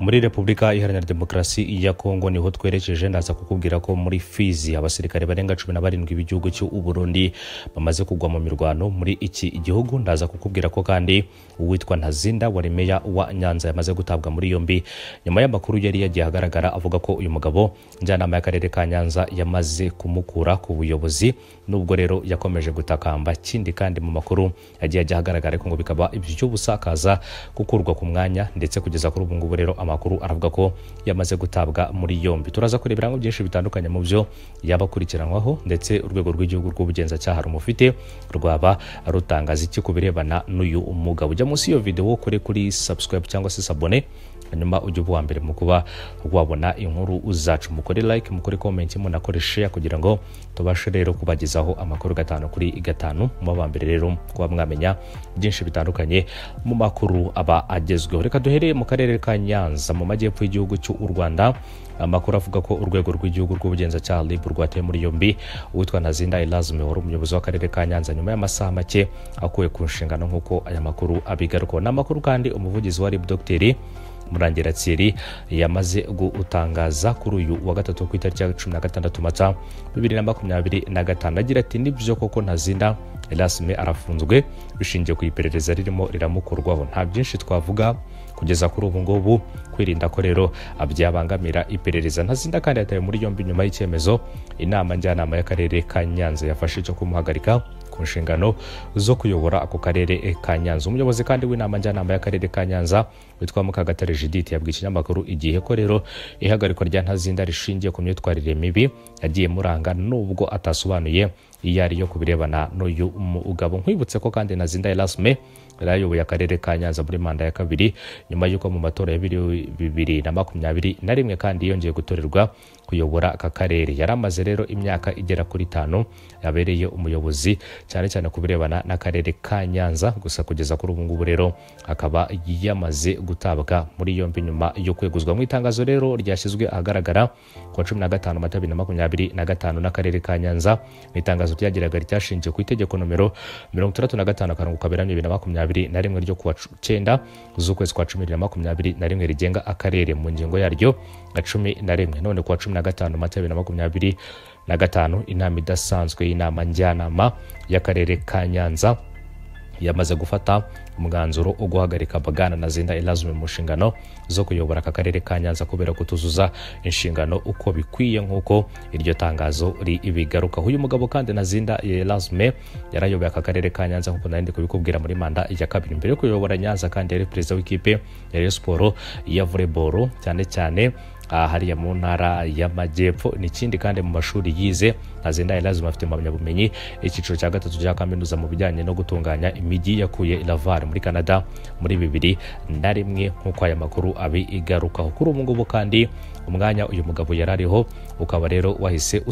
Muri Repubulika Iharanira Demokarasi ya Kongo niho twerekeje. Ndaza kukubwira ko muri Fizi abasirikare barenga 17 b'igihugu cy'u Burundi bamaze kugwa mu mirwano muri iki gihugu. Ndaza kukubwira ko kandi uwitwa Ntazinda wari meya wa Nyanza yamaze gutabwa muri yombi nyuma y'amakuru yari yagiye ahagaragara avuga ko uyu mugabo njyanama y'akarere ka Nyanza yamaze kumukura ku buyobozi, nubwo rero yakomeje gutakamba. Kindi kandi mu makuru yagiye ajya ahagaragara ko ngo bikaba iby'ubusakaza gukurwa ku mwanya, ndetse kugeza kuri ubu ngubu rero amakuru aravuga ko yamaze gutabwa muri yombi. Turaza kurebera ngo byinshi bitandukanye mu byo yabakurikiranwaho, ndetse urwego rw'igihugu rw'ubugenzacyaha rumufite rwaba rutangaza iki ku birebana n'uyu mugabo. Ujya munsi iyo video kuri kuri subscribe cyangwa se sabone, hanyuma ujye uba uwa mbere mu kuba wabona inkuru zacu. Mukore like, mukore comment, munakore share kugira ngo tubashe rero kubagezaho amakuru 5 kuri 5. Mu ba mbere rero kuba mwamenya byinshi bitandukanye mu makuru aba agezweho. Reka duhereye mu karere ka Nyanza mu majyepfo y'igihugu cy'u Rwanda. Amakuru avuga ko urwego rw'igihugu rw'ubugenzacyaha RIB rwateye muri yombi uwitwa Ntazinda Erasme wari umuyobozi w'akarere ka Nyanza nyuma y'amasaha make akuwe ku nshingano, nk'uko aya makuru abigarukaho. Ni amakuru kandi umuvugizi wa RIB Dr Murangira Thierry yamaze gutangaza kuri uyu wa gatatu ku itariki ya 16 Mata 2025, agira ati: nibyo koko Ntazinda Erasme arafunzwe bishingiye ku iperereza ririmo riramukorwaho. Nta byinshi twavuga kugeza kuri ubu ngubu, kwirinda ko rero byabangamira iperereza. Ntazinda kandi yatawe muri yombi nyuma y'icyemezo inama njyanama y'akarere ka Nyanza yafashe cyo kumuhagarika ku nshingano zo kuyobora ako karere ka Nyanza. Umuyobozi kandi w'inama njyanama y'akarere ka Nyanza witwa Mukagatare Judith yabwiye ikinyamakuru Igihe ko rero ihagarikwa rya Ntazinda rishingiye ku myitwarire mibi yagiye muranga, nubwo atasobanuye iyo ari yo ku birebana n'uyu mugabo. Nkwibutse ko kandi Ntazinda Erasme yari ayoboye akarere ka Nyanza muri manda ya kabiri nyuma y'uko mu matora ya 2021 kandi yongeye gutorerwa kuyobora aka karere. Yari amaze rero imyaka igera kuri 5 yabereye umuyobozi cyane cyane ku birebana n'akarere ka Nyanza. Gusa kugeza kuri ubu ngubu rero akaba yamaze gutabwa muri yombi nyuma yo kweguzwa. Mu itangazo rero ryashyizwe ahagaragara ku wa 15 Mata 2025 n'akarere ka Nyanza, mu itangazo ryagiraga ryashingiye ku itegeko nomero 65/2021 ryo kuwa 9 z'ukwezi kwa 10 2021 rigenga akarere mu ngingo yaryo ya 11. None kuwa 15 Mata 2025 inama idasanzwe y'inama njyanama y'akarere ka Nyanza yamaze gufata umwanzuro wo guhagarika Bwana Ntazinda Erasme mu nshingano zo kuyobora aka karere ka Nyanza kubera kutuzuza inshingano uko bikwiye, nk'uko iryo tangazo ribigarukaho. Uyu mugabo kandi Ntazinda Erasme yarayoboye aka karere ka Nyanza nk'uko nari ndi kubikubwira muri manda ya kabiri. Mbere yo kuyobora Nyanza kandi yari perezida w'ikipe ya Rayon Sports ya volleyball cyane cyane hariya mu ntara y'Amajyepfo. N'ikindi kandi mu mashuri yize, Ntazinda Erasme afite impamyabumenyi icyiciro cya gatatu cya kaminuza mu bijyanye no gutunganya imijyi yakuye i Laval muri Canada muri 2001, nk'uko aya makuru abigarukaho. Kuri ubu ngubu kandi umwanya uyu mugabo yari ariho ukaba rero wahise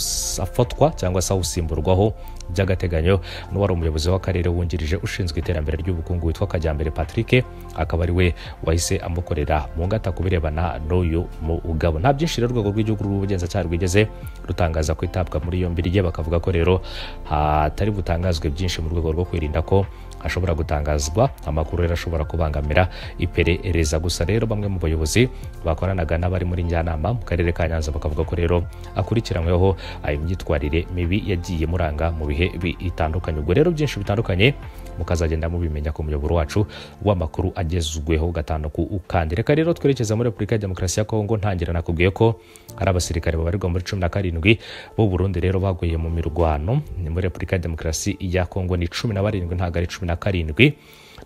afatwa cyangwa se awusimburwaho by'agateganyo n'uwari umuyobozi w'akarere wungirije ushinzwe iterambere ry'ubukungu witwa Kajyambere Patrick, akaba ari we wahise amukorera mu ngata ku birebana n'uyu mugabo. Nta byinshi rero urwego rw'igihugu rw'ubugenzacyaha rwigeze rutangaza ko itabwa muri yombi rye, bakavuga ko rero hatari butangazwe byinshi mu rwego rwo kwirinda ko ashobora gutangazwa amakuru rero ashobora kubangamira iperereza. Gusa rero bamwe mu bayobozi bakoranaga n'abari muri njyanama mu karere ka Nyanza bakavuga ko rero akurikiranyweho imyitwarire mibi yagiye muranga mu bihe bitandukanye. Ubwo rero byinshi bitandukanye mukazagenda mubimenya ku muyoboro wacu w'amakuru agezweho 5 ku kandi. Reka rero twerekeza muri Repubulika ya Demokarasi ya Kongo. Ntangira nakubwiye ko hari abasirikare babarirwa muri 17 b'u Burundi rero baguye mu mirwano ni muri Repubulika ya Demokarasi ya Kongo. Ni 17, ntabwo ari 17.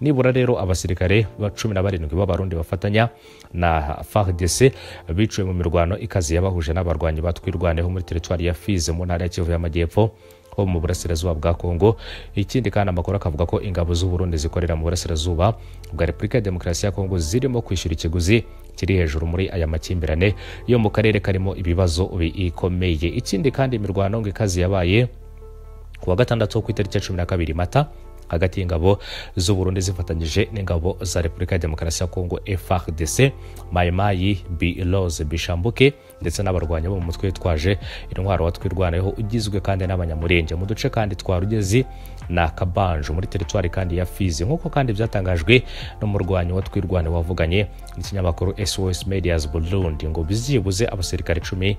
Nibura rero abasirikare ba 17 b'Abarundi bafatanya na FARDC biciwe mu mirwano ikaze yabahuje n'abarwanyi batwirwaneho muri teritwari ya Fizi mu ntara ya Kivu y'Amajyepfo ho mu burasirazuba bwa Kongo. Ikindi kandi amakuru akavuga ko ingabo z'u Burundi zikorera mu burasirazuba bwa Repubulika ya Demokarasi ya Kongo zirimo kwishyura ikiguzi kiri hejuru muri aya makimbirane yo mu karere karimo ibibazo bikomeye. Ikindi kandi imirwano ngo ikaze yabaye ku wa gatandatu ku itariki ya 12 Mata hagati y'ingabo z'u Burundi zifatanyije n'ingabo za Repubulika ya Demokarasi ya Kongo FARDC, Mai Mai Biloze Bishambuke ndetse n'abarwanyi bo mu mutwe witwaje intwaro wa Twirwaneho ugizwe kandi n'Abanyamurenge mu duce kandi twa Rugezi na Kabanjo muri teritwari kandi ya Fizi, nk'uko kandi byatangajwe n'umurwanyi wa Twirwane wavuganye n'ikinyamakuru SOS Medias Burundi. Ngo byibuze abasirikare 17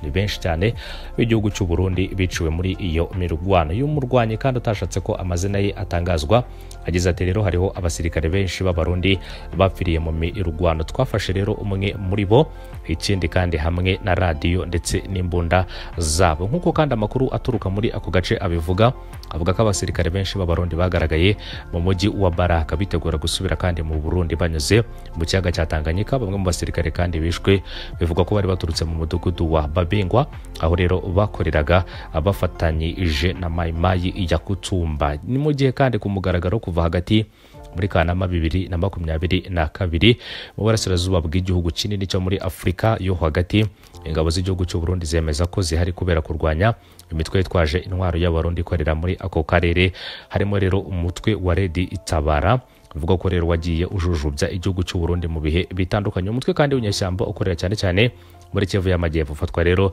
ni benshi cyane b'igihugu cy'u Burundi biciwe muri iyo mirwano. Y'umurwanyi kandi utashatse ko amazina ye atangazwa agize ati rero hariho abasirikare benshi b'Abarundi bapfiriye mu mirwano, twafashe rero umwe muri bo, ikindi kandi hamwe na radio ndetse n'imbunda zabo. Nk'uko kandi amakuru aturuka muri ako gace abivuga, avuga ko abasirikare benshi b'Abarundi bagaragaye mu mujyi wa Baraka bitegura gusubira kandi mu Burundi banyuze mu kiyaga cya Tanganyika. Bamwe mu basirikare kandi bishwe bivugwa ko bari baturutse mu mudugudu wa Babingwa, aho rero bakoreraga bafatanyije na Mai Mai ya Kutumba. Ni mu gihe kandi ku mugaragaro kuva hagati muri Kanama 2022 mu burasirazuba bw'igihugu kinini cyo muri Afurika yo hagati, ingabo z'igihugu cy'u Burundi zemeza ko zihari kubera kurwanya imitwe yitwaje intwaro y'Abarundi ikorera muri ako karere, harimo rero umutwe wa Redi Itabara uvuga ko rero wagiye ujujubya igihugu cy'u Burundi mu bihe bitandukanye. Umutwe kandi w'inyeshyamba ukorera cyane cyane muri Kivu y'Amajyepfo ufatwa rero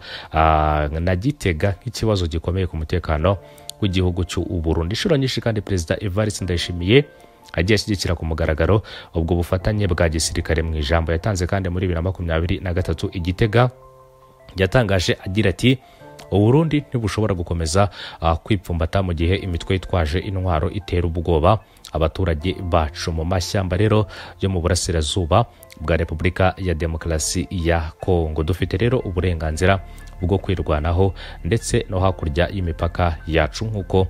na Gitega nk'ikibazo gikomeye ku mutekano w'igihugu cy'u Burundi. Inshuro nyinshi kandi Perezida Evariste Ndayishimiye agiye ashyigikira ku mugaragaro ubwo bufatanye bwa gisirikare. Mu ijambo yatanze kandi muri 2023 i Gitega, yatangaje agira ati Uburundi ntibushobora gukomeza kwipfumbata mu gihe imitwe yitwaje intwaro itera ubwoba abaturage bacu mu mashyamba rero yo mu burasirazuba bwa Repubulika ya Demokarasi ya Kongo. Dufite rero uburenganzira bwo kwirwanaho ndetse no hakurya y'imipaka yacu, nk'uko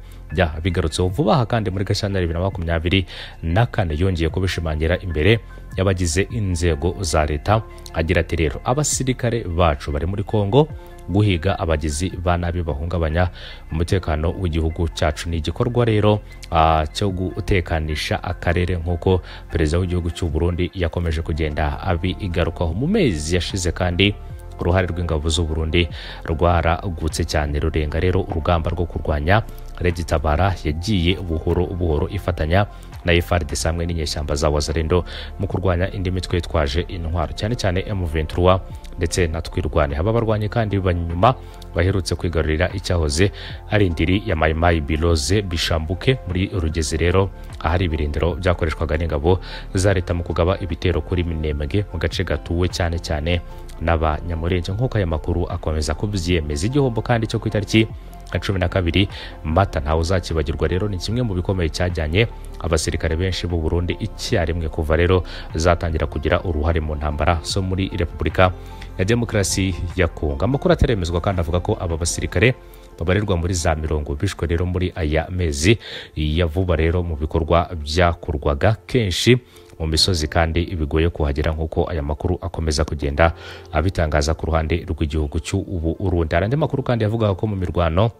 bigarutseho vuba aha. Kandi muri Gashyantare 2024 yongeye kubishimangira imbere y'abagize inzego za leta agira ati rero abasirikare bacu bari muri Kongo guhiga abagizi ba nabi bahungabanya umutekano w'igihugu cyacu. Ni igikorwa rero cyo gutekanisha akarere, nk'uko perezida w'igihugu cy'u Burundi yakomeje kugenda abigarukaho. Mu mezi yashize kandi uruhare rw'ingabo z'u Burundi rwaragutse cyane, rurenga rero urugamba rwo kurwanya Redi Tabara yagiye buhoro buhoro ifatanya na FARDC hamwe n'inyeshyamba za Wazalendo mu kurwanya indi mitwe yitwaje intwaro, cyane cyane M23 ndetse na Twirwane. Aba barwanye kandi banyuma baherutse kwigarurira icyahoze ari indiri ya Mai Mai Biloze Bishambuke muri Rugezi rero, ahari ibirindiro byakoreshwaga n'ingabo za leta mu kugaba ibitero kuri Minembwe mu gace gatuwe cyane cyane n'Abanyamurenge, nk'uko aya makuru akomeza kubyemeza. Igihombo kandi cyo ku itariki 12 Mata ntawe uzakibagirwa rero, ni kimwe mu bikomeye cyajyanye abasirikare benshi b'u Burundi icyarimwe kuva rero zatangira kugira uruhare mu ntambara zo muri Repubulika ya Demokarasi ya Kongo. Amakuru ataremezwa kandi avuga ko aba basirikare babarirwa muri za mirongo bishwe rero muri aya mezi ya vuba rero mu bikorwa byakorwaga kenshi mu misozi kandi bigoye kuhagera, nk'uko aya makuru akomeza kugenda abitangaza ku ruhande rw'igihugu cy'u Burundi. Hari andi makuru kandi yavugaga ko mu mirwano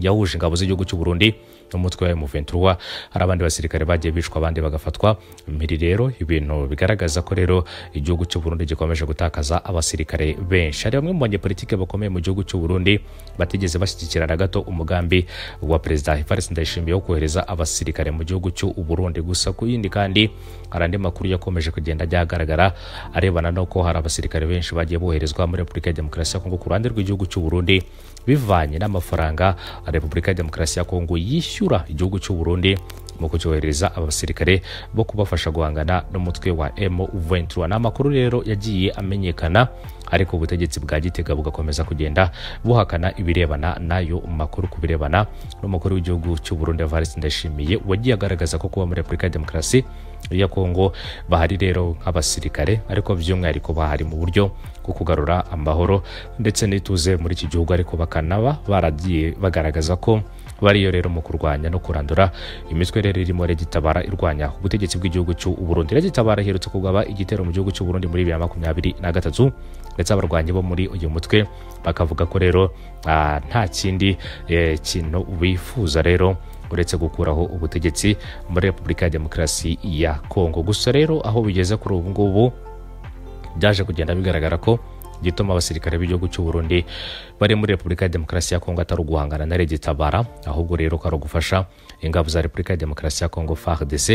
yahuje ingabo z'igihugu cy'u Burundi n'umutwe wa M23 hari abandi basirikare bagiye bishwa abandi bagafatwa mpiri. Rero ibintu bigaragaza ko rero igihugu cy'u Burundi gikomeje gutakaza abasirikare benshi. Hari bamwe mu banyepolitike bakomeye mu gihugu cy'u Burundi batigeze bashyigikira na gato umugambi wa Perezida Evariste Ndayishimiye wo kohereza abasirikare mu gihugu cy'u Burundi. Gusa ku yindi kandi hari andi makuru yakomeje kugenda agaragara arebana no ko hari abasirikare benshi bagiye boherezwa muri Repubulika ya Demokarasi ya Kongo ku ruhande rw'igihugu cy'u Burundi bivanye n'amafaranga Repubulika ya Demokarasi ya Kongo yishyura igihugu cy'u Burundi mu kucyohereza abasirikare bo kubafasha guhangana n'umutwe wa M23. N'amakuru rero yagiye amenyekana, ariko ubutegetsi bwa Gitega bugakomeza kugenda buhakana ibirebana nayo makuru. Ku birebana n'umukuru w'igihugu cy'u Burundi Evariste Ndayishimiye wagiye agaragaza ko kuba muri Repubulika ya Demokarasi ya Kongo bahari rero nk'abasirikare, ariko by'umwihariko bahari mu buryo bwo kugarura amahoro ndetse n'ituze muri iki gihugu, ariko bakanaba baragiye bagaragaza ko bariyo rero mu kurwanya no kurandura imitwe rero irimo Redi Tabara irwanya ubutegetsi bw'igihugu cy'u Burundi. Redi Tabara iherutse kugaba igitero mu gihugu cy'u Burundi muri 2023, ndetse abarwanyi bo muri uyu mutwe bakavuga ko rero nta kindi kintu bifuza rero uretse gukuraho ubutegetsi muri Repubulika ya Demokarasi ya Kongo. Gusa rero aho bigeze kuri ubu ngubu byaje kugenda bigaragara ko gituma abasirikare b'igihugu cy'u Burundi bari muri Repubulika ya Demokarasi ya Kongo atari uguhangana na Redi Tabara, ahubwo rero ko ari ugufasha ingabo za Repubulika ya Demokarasi ya Kongo FARDC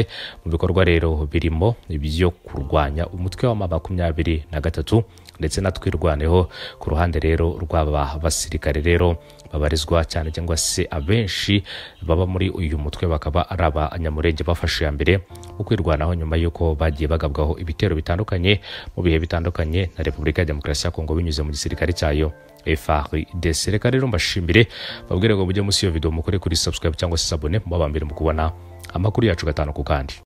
mu bikorwa rero birimo ibyo kurwanya umutwe wa M23 ndetse na Twirwaneho ku ruhande rero rw'aba basirikare rero Babarizwa cyane cyangwa se abenshi baba muri uyu mutwe bakaba ari Abanyamurenge bafashe ya mbere mu kwirwanaho nyuma y'uko bagiye bagabwaho ibitero bitandukanye mu bihe bitandukanye na Repubulika ya Demokarasi ya Kongo binyuze mu gisirikare cyayo FARDC. Reka rero mbashimire, babwire ngo mujye munsi iyo video mukore kuri subscribe cyangwa se s'abonner, muba mbere mu kubona amakuru yacu gatanu ku kandi.